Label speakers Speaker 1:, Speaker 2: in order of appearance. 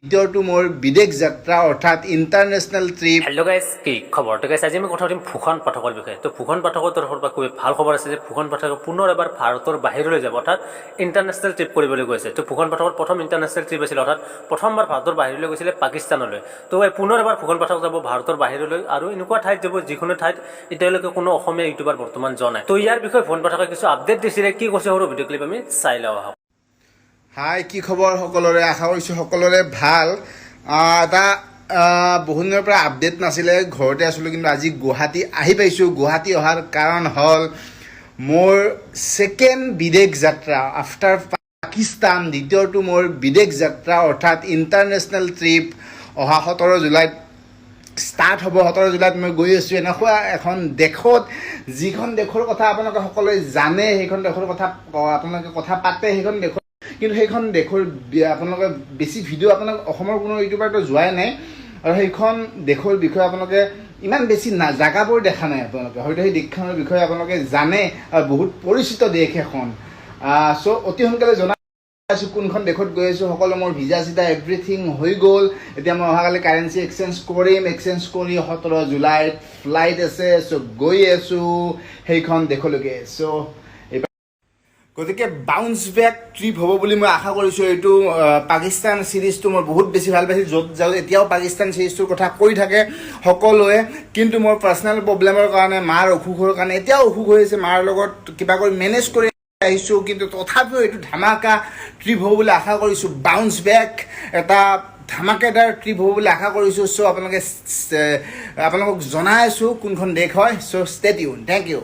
Speaker 1: দ্বিতীয়টো মোৰ বিদেশ যাত্ৰা, অৰ্থাৎ ইণ্টাৰনেশ্যনেল ট্ৰিপ।
Speaker 2: হেল্ল' গাইজ, কি খবৰ? তো গাইজ, আজি আমি কথা পাতিম ভূষণ পাঠকৰ বিষয়ে। তো ভূষণ পাঠকৰ তৰফৰ পৰা খুবেই ভাল খবৰ আছে যে ভূষণ পাঠকে পুনৰ এবাৰ ভাৰতৰ বাহিৰলৈ যাব, অৰ্থাৎ ইণ্টাৰনেশ্যনেল ট্ৰিপ কৰিবলৈ গৈছে। তো ভূষণ পাঠকৰ প্ৰথম ইণ্টাৰনেশ্যনেল ট্ৰিপ আছিল, অৰ্থাৎ প্ৰথমবাৰ ভাৰতৰ বাহিৰলৈ গৈছিলে পাকিস্তানলৈ। তো এই পুনৰ এবাৰ ভূষণ পাঠক যাব ভাৰতৰ বাহিৰলৈ আৰু এনেকুৱা ঠাইত যাব, যিকোনো ঠাইত এতিয়ালৈকে কোনো অসমীয়া ইউটিউবাৰ বৰ্তমান যোৱা নাই। তো ইয়াৰ বিষয়ে ভূষণ পাঠকে কিছু আপডেট দিছিলে। কি কৈছে, সৰু ভিডিঅ' ক্লিপ আমি চাই লওঁ আহক।
Speaker 1: হাই, কি খবৰ সকলোৰে? আশা কৰিছোঁ সকলোৰে ভাল। এটা বহুত দিনৰ পৰা আপডেট নাছিলে, ঘৰতে আছিলোঁ, কিন্তু আজি গুৱাহাটী আহি পাইছোঁ। গুৱাহাটী অহাৰ কাৰণ হ'ল মোৰ ছেকেণ্ড বিদেশ যাত্ৰা। আফটাৰ পাকিস্তান দ্বিতীয়টো মোৰ বিদেশ যাত্ৰা, অৰ্থাৎ ইণ্টাৰনেশ্যনেল ট্ৰিপ অহা 17 জুলাইত ষ্টাৰ্ট হ'ব। 17 জুলাইত মই গৈ আছোঁ এনেকুৱা এখন দেশত, যিখন দেশৰ কথা আপোনালোকে সকলোৱে জানে, সেইখন দেশৰ কথা আপোনালোকে কথা পাতে সেইখন দেশৰ, কিন্তু সেইখন দেশৰ আপোনালোকে বেছি ভিডিঅ' আপোনালোক অসমৰ কোনো ইউটিউবাৰতো যোৱাই নাই আৰু সেইখন দেশৰ বিষয়ে আপোনালোকে ইমান বেছি না জাগাবোৰ দেখা নাই। আপোনালোকে হয়তো সেই দেশখনৰ বিষয়ে আপোনালোকে জানে আৰু বহুত পৰিচিত দেশ এখন। চ' অতি সোনকালে জনা আছোঁ কোনখন দেশত গৈ আছোঁ। সকলো মোৰ ভিজা চিজা এভৰিথিং হৈ গ'ল। এতিয়া মই অহাকালি কাৰেঞ্চি এক্সচেঞ্জ কৰিম। এক্সচেঞ্জ কৰি 17 জুলাইত ফ্লাইট আছে। চ' গৈ আছোঁ সেইখন দেশলৈকে। চ' গতিকে বাউন্স বেক ট্ৰিপ হ'ব বুলি মই আশা কৰিছোঁ। এইটো পাকিস্তান চিৰিজটো মই বহুত বেছি ভাল পাইছোঁ। য'ত যাওঁ, এতিয়াও পাকিস্তান চিৰিজটোৰ কথা কৈ থাকে সকলোৱে। কিন্তু মোৰ পাৰ্চনেল প্ৰব্লেমৰ কাৰণে, মাৰ অসুখৰ কাৰণে, এতিয়াও অসুখ হৈ আছে, মাৰ লগত কিবা কৰি মেনেজ কৰি আহিছোঁ। কিন্তু তথাপিও এইটো ধামাকা ট্ৰিপ হ'ব বুলি আশা কৰিছোঁ। বাউন্স বেক এটা ধামাকেদাৰ ট্ৰিপ হ'ব বুলি আশা কৰিছোঁ। চ' আপোনালোকক জনাই আছোঁ কোনখন দেশ হয়। So stay tuned, thank you.